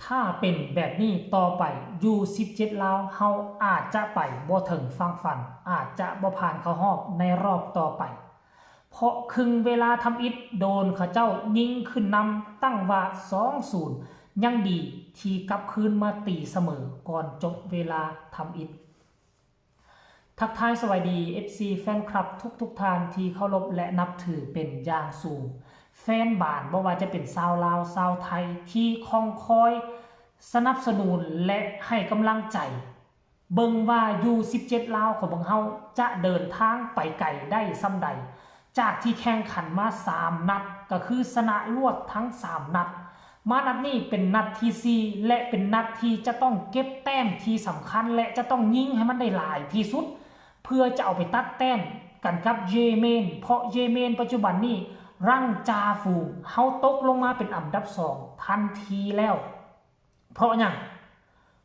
ຖ້າເປັນແບບນີ້ຕໍ່ໄປ ຢູສິບເຈັດລາວເຮົາອາດຈະໄປບໍ່ເຖິງຝັ່ງຝັນ, ອາດຈະບໍ່ຜ່ານເຂົ້າຮອບໃນຮອບຕໍ່ໄປ, ເພາະເຄິ່ງເວລາທຳອິດໂດນເຂົາເຈົ້າຍິງຂຶ້ນນຳຕັ້ງວ່າສອງສູນ, ຍັງດີທີ່ກັບຄືນມາຕີສະເໝີກ່ອນຈົບເວລາທຳອິດ. ທັກທາຍສະບາຍດີ ເອັຟຊີ ແຟນຄລັບທຸກໆທ່ານທີ່ເຄົາລົບ ແລະ ນັບຖືເປັນຢ່າງສູງ. ແຟນບານ ບໍ່ວ່າຈະເປັນຊາວລາວ, ຊາວໄທ ທີ່ຄອງຄອຍສະໜັບສະໜູນ ແລະ ໃຫ້ກຳລັງໃຈ ເບິ່ງວ່າ ຢູສິບເຈັດລາວຂອງພວກເຮົາຈະເດີນທາງໄປໄກໄດ້ສ່ຳໃດ. ຈາກທີ່ແຂ່ງຂັນມາສາມນັດ ກໍຄືຊະນະລວດທັງສາມນັດ, ມານັດນີ້ເປັນນັດທີສີ່ ແລະ ເປັນນັດທີ່ຈະຕ້ອງເກັບແຕ້ມທີ່ສຳຄັນ ແລະ ຈະຕ້ອງຍິງໃຫ້ມັນໄດ້ຫຼາຍທີ່ສຸດ ເພື່ອຈະເອົາໄປຕັດແຕ້ມກັນກັບເຢເມນ, ເພາະເຢເມນປັດຈຸບັນນີ້ລັງຈ່າຝູງ, ເຮົາຕົກລົງມາເປັນອັນດັບສອງທັນທີແລ້ວ. ເພາະຫຍັງ?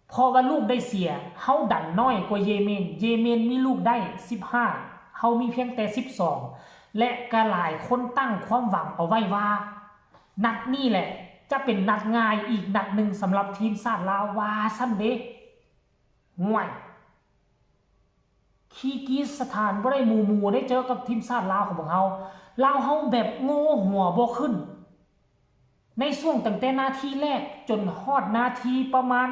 ເພາະວ່າລູກໄດ້ເສຍ ເຮົາດັນນ້ອຍກວ່າເຢເມນ, ເຢເມນມີລູກໄດ້ສິບຫ້າ ເຮົາມີພຽງແຕ່ສິບສອງ ແລະ ກໍຫຼາຍຄົນຕັ້ງຄວາມຫວັງເອົາໄວ້ວ່າ ນັດນີ້ແຫຼະຈະເປັນນັດງ່າຍອີກນັດໜຶ່ງສຳລັບທີມຊາດລາວ ວ່າຊັ້ນເດ້. ຫ້ວຍ! ຄີກີສະຖານບໍ່ໄດ້ໝູ່ໆເດ້ ເຈີກັບທີມຊາດລາວຂອງພວກເຮົາ. ລາວເຮົາແບບໂງ່ຫົວບໍ່ຂຶ້ນ ໃນຊ່ວງຕັ້ງແຕ່ນາທີແລກຈົນຮອດນາທີປະມານ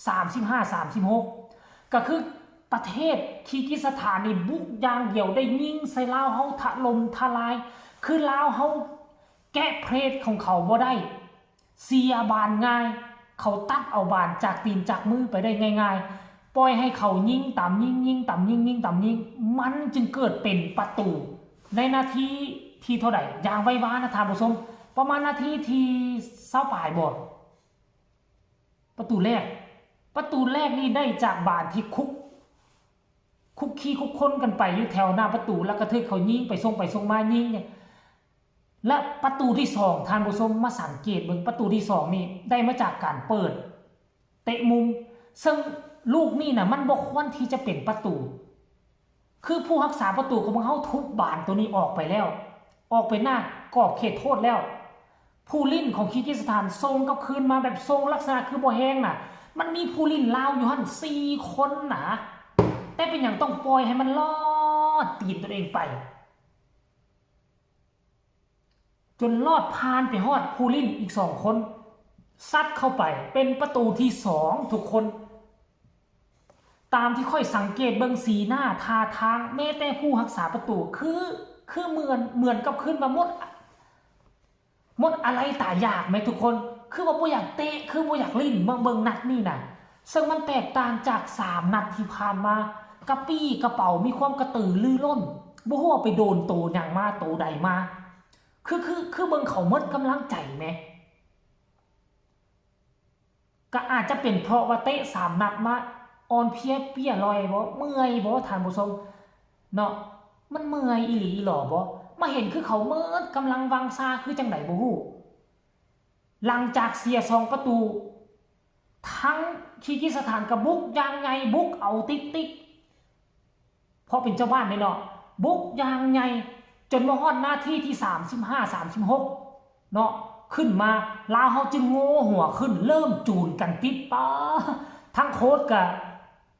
ສາມສິບຫ້າ ສາມສິບຫົກ ກໍຄືປະເທດຄີກິສະຖານນີ້ບຸກຢ່າງດຽວ ໄດ້ຍິງໃສ່ລາວເຮົາຖະຫຼົ່ມທະລາຍ. ຄືລາວເຮົາແກະເພຣສຂອງເຂົາບໍ່ໄດ້ ເສຍບານງ່າຍ, ເຂົາຕັດເອົາບານຈາກຕີນຈາກມືໄປໄດ້ງ່າຍໆ, ປ່ອຍໃຫ້ເຂົາຍິງຕາມຍິງ, ຍິງຕາມຍິງ, ຍິງຕາມຍິງ, ມັນຈຶ່ງເກີດເປັນປະຕູໃນນາທີທີເທົ່າໃດ? ຢ່າງໄວວານະທ່ານຜູ້ຊົມ, ປະມານນາທີທີຊາວປາຍບໍ? ປະຕູແລກ, ປະຕູແລກນີ້ໄດ້ຈາກບານທີ່ຄຸກ, ຄຸກຄີຄຸກຄົນກັນໄປຢູ່ແຖວໜ້າປະຕູ, ແລ້ວກະຖືກເຂົາຍິງໄປສົ່ງໄປສົ່ງມາ, ຍິງ ແລະ ປະຕູທີສອງ ທ່ານຜູ້ຊົມມາສັງເກດເບິ່ງ, ປະຕູທີສອງນີ້ໄດ້ມາຈາກການເປີດເຕະມຸມ, ເຊິ່ງລູກນີ້ນະ ມັນບໍ່ຄວນທີ່ຈະເປັນປະຕູ, ຄືຜູ້ຮັກສາປະຕູຂອງພວກເຮົາທຸບບານໂຕນີ້ອອກໄປແລ້ວ, ອອກໄປໜ້າກອບເຂດໂທດແລ້ວ, ຜູ້ຫຼິ້ນຂອງຄີກິສະຖານສົ່ງກັບຄືນມາ ແບບສົ່ງລັກສະນະຄືບໍ່ແຮງນະ, ມັນມີຜູ້ຫຼິ້ນລາວຢູ່ຫັ້ນສີ່ຄົນນະ, ແຕ່ເປັນຫຍັງຕ້ອງປ່ອຍໃຫ້ມັນລອດຕີນຕົນເອງໄປ? ຈົນລອດຜ່ານໄປຮອດຜູ້ຫຼິ້ນອີກສອງຄົນ, ຊັດເຂົ້າໄປເປັນປະຕູທີສອງ. ທຸກຄົນ, ຕາມທີ່ຂ້ອຍສັງເກດເບິ່ງສີໜ້າທ່າທາງ, ແມ້ແຕ່ຜູ້ຮັກສາປະຕູ ຄື ຄືເໝືອນ ເໝືອນກັບຄືນວ່າໝົດ ໝົດອາໄລຕາຢາກແມະທຸກຄົນ, ຄືວ່າບໍ່ຢາກເຕະ, ຄືບໍ່ຢາກຫຼິ້ນ. ເບິ່ງ ເບິ່ງນັດນີ້ນະ, ເຊິ່ງມັນແຕກຕ່າງຈາກສາມນັດທີ່ຜ່ານມາ, ກະປີ້ກະເປົາ, ມີຄວາມກະຕືລືລົ້ນ, ບໍ່ຮູ້ວ່າໄປໂດນໂຕຫຍັງມາ, ໂຕໃດມາ. ຄື ຄື ຄືເບິ່ງເຂົາໝົດກຳລັງໃຈແມະ. ກະອາດຈະເປັນເພາະວ່າເຕະສາມນັດມາ ອ່ອນເພຍເປ້ຍລ່ອຍບໍ? ເມື່ອຍບໍທ່ານຜູ້ຊົມເນາະ? ມັນເມື່ອຍອີ່ຫຼີອີ່ຫຼໍບໍ? ມາເຫັນຄືເຂົາໝົດກຳລັງວັງຊາຄືຈັ່ງໃດບໍ່ຮູ້. ຫຼັງຈາກເສຍສອງປະຕູ, ທັງຄີກິສະຖານກະບຸກຢ່າງໃຫຍ່, ບຸກເອົາຕິກໆ ເພາະເປັນເຈົ້າບ້ານເດ້ເນາະ, ບຸກຢ່າງໃຫຍ່ ຈົນມາຮອດນາທີທີສາມສິບຫ້າ ສາມສິບຫົກເນາະ, ຂຶ້ນມາ ລາວເຮົາຈຶ່ງໂງ່ຫົວຂຶ້ນ, ເລີ່ມຈູນກັນຕິດ. ປາ ທັງໂຄດກະ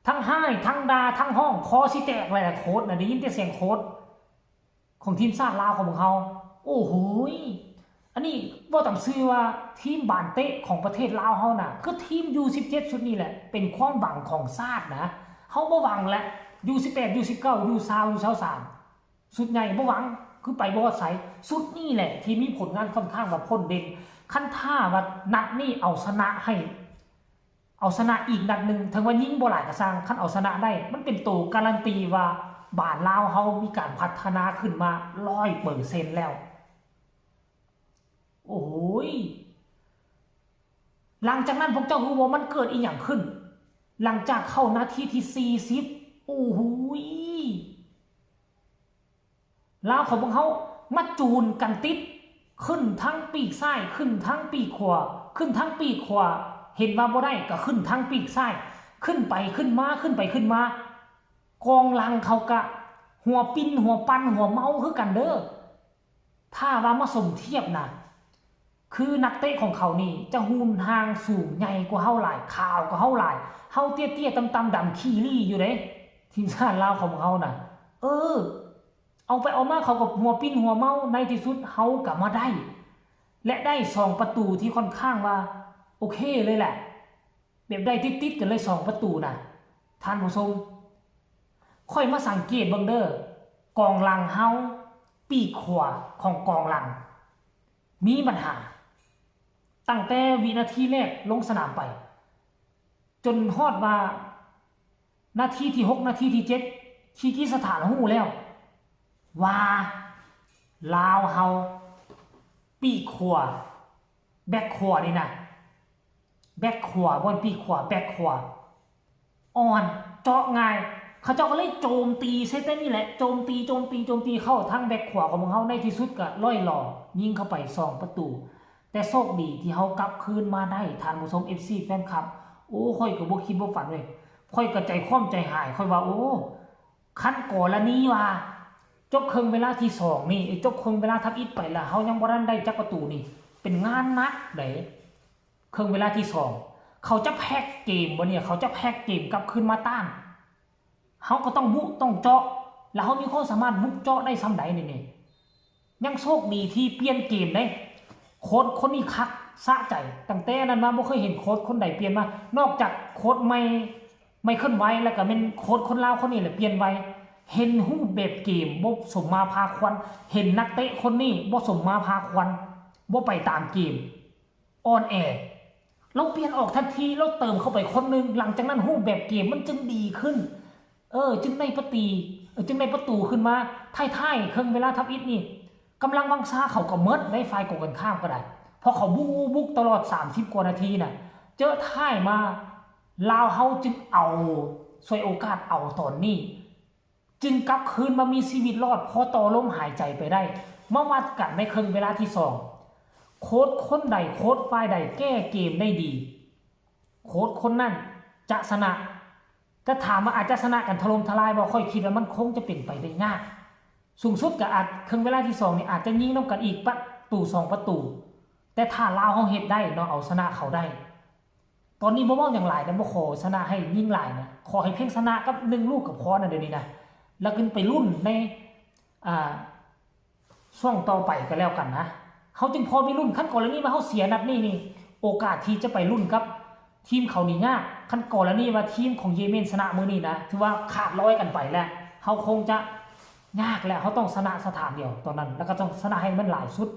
ທັງຮ້າຍ ທັງດ່າ ທັງຮ້ອງ ຄໍຊິແຕກແຫຼະ. ໂຄດນະ ໄດ້ຍິນແຕ່ສຽງໂຄດ ຂອງທີມຊາດລາວຂອງພວກເຮົາ. ໂອ້ໂຫຍ ອັນນີ້ເວົ້າຕາມຊື່ວ່າ ທີມບານເຕະຂອງປະເທດລາວເຮົານະ ຄືທີມ ຢູສິບເຈັດ ຊຸດນີ້ແຫຼະ ເປັນຄວາມຫວັງຂອງຊາດນະ. ເຮົາບໍ່ຫວັງແຫຼະ ຢູສິບແປດ ຢູສິບເກົ້າ ຢູຊາວ ຢູຊາວສາມ ຊຸດໃຫຍ່ບໍ່ຫວັງ ຄືໄປບໍ່ຮອດໃສ. ຊຸດນີ້ແຫຼະທີ່ມີຜົນງານຂ້ອນຂ້າງວ່າພົ້ນເດັ່ນ. ຄັນຖ້າວ່ານັດນີ້ເອົາຊະນະໃຫ້ ເອົາຊະນະອີກນັດໜຶ່ງ, ເຖິງວ່າຍິງບໍ່ຫຼາຍກໍຊ່າງ, ຄັນເອົາຊະນະໄດ້ ມັນເປັນໂຕກາຣັນຕີວ່າບານລາວເຮົາມີການພັດທະນາຂຶ້ນມາຮ້ອຍເປີເຊັນແລ້ວ. ໂອ້ຍ ຫຼັງຈາກນັ້ນພວກເຈົ້າຮູ້ບໍ່ມັນເກີດອີ່ຫຍັງຂຶ້ນ? ຫຼັງຈາກເຂົ້ານາທີທີສີ່ສິບ ໂອ້ໂຫຍ ລາວຂອງພວກເຮົາມາຈູນກັນຕິດ, ຂຶ້ນທັງປີກຊ້າຍ, ຂຶ້ນທັງປີກຂວາ, ຂຶ້ນທັງປີກຂວາ, ເຫັນວ່າບໍ່ໄດ້ກໍຂຶ້ນທັງປີກຊ້າຍ, ຂຶ້ນໄປຂຶ້ນມາ, ຂຶ້ນໄປຂຶ້ນມາ, ກອງຫຼັງເຂົາກະຫົວປິ່ນ, ຫົວປັ່ນ, ຫົວເມົາຄືກັນເດີ້. ຖ້າວ່າມາສົມທຽບນະ, ຄືນັກເຕະຂອງເຂົານີ້ຈະຮູນຮ່າງສູງໃຫຍ່ກວ່າເຮົາຫຼາຍ, ຂາວກວ່າເຮົາຫຼາຍ. ເຮົາເຕ້ຍໆຕ່ຳໆດຳຂີ້ລີ້ຢູ່ເດ້. ທີມຊາດລາວຂອງພວກເຮົານະ ເອີ ເອົາໄປເອົາມາເຂົາກໍຫົວປິ່ນຫົວເມົາ. ໃນທີ່ສຸດເຮົາກໍມາໄດ້ ແລະ ໄດ້ສອງປະຕູທີ່ຄ່ອນຂ້າງວ່າໂອເຄເລີຍແຫຼະ. ແບບໄດ້ຕິດໆກັນເລີຍສອງປະຕູນະທ່ານຜູ້ຊົມ. ຂ້ອຍມາສັງເກດເບິ່ງເດີ ກອງຫຼັງເຮົາ ປີກຂວາຂອງກອງຫຼັງມີບັນຫາ ຕັ້ງແຕ່ວິນາທີແລກລົງສະໜາມໄປ ຈົນຮອດວ່ານາທີທີຫົກ ນາທີທີເຈັດ ຄີກີສະຖານຮູ້ແລ້ວວ່າລາວເຮົາ ປີກຂວາ ແບັກຂວານີ້ນະ ແບັກຂວາ ບ່ອນປີກຂວາ ແບັກຂວາອ່ອນ ເຈາະງ່າຍ. ເຂົາເຈົ້າກໍເລີຍໂຈມຕີໃສ່ແຕ່ນີ້ແຫຼະ ໂຈມຕີ ໂຈມຕີ ໂຈມຕີເຂົ້າທາງແບັກຂວາຂອງພວກເຮົາ. ໃນທີ່ສຸດກໍລ່ອຍຫຼໍ ຍິງເຂົ້າໄປສອງປະຕູ. ແຕ່ໂຊກດີທີ່ເຮົາກັບຄືນມາໄດ້ ທ່ານຜູ້ຊົມ ເອັຟຊີ ແຟນຄລັບ. ໂອ້ ຂ້ອຍກໍບໍ່ຄິດບໍ່ຝັນເວີຍ. ຂ້ອຍກໍໃຈຄວ່ຳໃຈຫາຍ ຂ້ອຍວ່າ ໂອ້ ຄັນກໍລະນີວ່າຈົບເຄິ່ງເວລາທີສອງນີ້ ຈົບເຄິ່ງເວລາທຳອິດໄປລະ ເຮົາຍັງບໍ່ທັນໄດ້ຈັກປະຕູນີ້ ເປັນງານໜັກເດ້. ເຄິ່ງເວລາທີສອງ ເຂົາຈະແພັກເກມບໍ່ນີ້ ເຂົາຈະແພັກເກມກັບຄືນມາຕ້ານ. ເຮົາກໍຕ້ອງບຸຕ້ອງເຈາະ ແລ້ວເຮົາມີຄວາມສາມາດບຸເຈາະໄດ້ຊ່ຳໃດນີ້. ຍັງໂຊກດີທີ່ປ່ຽນເກມເດ້. ໂຄດຄົນນີ້ຄັກສະໃຈ ຕັ້ງແຕ່ນັ້ນມາບໍ່ເຄີຍເຫັນໂຄດຄົນໃດປ່ຽນມາ ນອກຈາກໂຄດໃໝ່ ໄມເຄິນໄວ ແລ້ວກໍແມ່ນໂຄດຄົນລາວຄົນນີ້ແຫຼະປ່ຽນໄວ. ເຫັນຮູບແບບເກມບໍ່ສົມມາພາຄວນ ເຫັນນັກເຕະຄົນນີ້ບໍ່ສົມມາພາຄວນ ບໍ່ໄປຕາມເກມ ອ່ອນແອ. ລາວປ່ຽນອອກທັນທີ ລາວເຕີມເຂົ້າໄປຄົນໜຶ່ງ ຫຼັງຈາກນັ້ນຮູບແບບເກມມັນຈຶ່ງດີຂຶ້ນ ເອີ ຈຶ່ງໄດ້ປະຕີ ເອີ ຈຶ່ງໄດ້ປະຕູຂຶ້ນມາ. ທ້າຍໆເຄິ່ງເວລາທຳອິດນີ້ ກຳລັງວັງຊາເຂົາກໍໝົດໃນຝ່າຍກົງກັນຂ້າມກໍໄດ້ ເພາະເຂົາບຸກ ບຸກຕະຫຼອດສາມສິບກວ່ານາທີນະ ເຈີທ້າຍມາ ລາວເຮົາຈຶ່ງເອົາ ສວຍໂອກາດເອົາຕອນນີ້ ຈຶ່ງກັບຄືນມາມີຊີວິດລອດ ພໍຕໍ່ລົມຫາຍໃຈໄປໄດ້. ມາວັດກັນໃນເຄິ່ງເວລາທີສອງ ໂຄດຄົນໃດ ໂຄດຝ່າຍໃດແກ້ເກມໄດ້ດີ ໂຄດຄົນນັ້ນຈະຊະນະ. ແຕ່ຖາມວ່າອາດຈະຊະນະກັນຖະຫຼົ່ມທະລາຍບໍ່? ຂ້ອຍຄິດວ່າມັນຄົງຈະເປັນໄປໄດ້ຍາກ. ສູງສຸດກໍອາດ ເຄິ່ງເວລາທີສອງນີ້ອາດຈະຍິງນຳກັນອີກປະຕູສອງປະຕູ ແຕ່ຖ້າລາວເຮົາເຮັດໄດ້ເນາະ ເອົາຊະນະເຂົາໄດ້ ຕອນນີ້ບໍ່ເວົ້າຫຍັງຫຼາຍນະ ບໍ່ຂໍຊະນະໃຫ້ຍິງຫຼາຍນະ ຂໍໃຫ້ພຽງຊະນະກັບໜຶ່ງລູກກໍພໍນະ ດຽວນີ້ນະ. ແລ້ວຂຶ້ນໄປລຸ້ນໃນ ອ່າ ຊ່ວງຕໍ່ໄປກໍແລ້ວກັນນະ ເຮົາຈຶ່ງພໍມີລຸ້ນ. ຄັນກໍລະນີວ່າເຮົາເສຍນັດນີ້ນີ້ ໂອກາດທີ່ຈະໄປລຸ້ນກັບທີມເຂົານີ້ຍາກ. ຄັນກໍລະນີວ່າທີມຂອງເຢເມນຊະນະມື້ນີ້ນະ ຖືວ່າຂາດລອຍກັນໄປແລ້ວ ເຮົາຄົງຈະຍາກແລ້ວ. ເຮົາຕ້ອງຊະນະສະຖານດຽວຕອນນັ້ນ ແລ້ວກໍຕ້ອງຊະນະໃຫ້ມັນຫຼາຍສຸດ.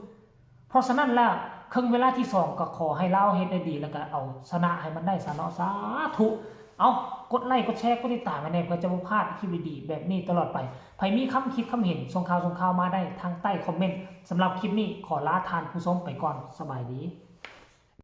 ເພາະສະນັ້ນແລ້ວ ເຄິ່ງເວລາທີສອງກໍຂໍໃຫ້ລາວເຮັດໄດ້ດີ ແລ້ວກໍເອົາຊະນະໃຫ້ມັນໄດ້ຊະເນາະ ສາທຸ. ເອົາ ກົດໄລ ກົດແຊ ກົດຕິດຕາມໃຫ້ແດ່ ເພື່ອຈະບໍ່ພາດຄລິບດີໆແບບນີ້ຕະຫຼອດໄປ. ໃຜມີຄຳຄິດຄຳເຫັນ ສົ່ງຂ່າວ ສົ່ງຂ່າວມາໄດ້ທາງໃຕ້ຄອມເມັນ. ສຳລັບຄລິບນີ້ ຂໍລາທ່ານຜູ້ຊົມໄປກ່ອນ. ສະບາຍດີ.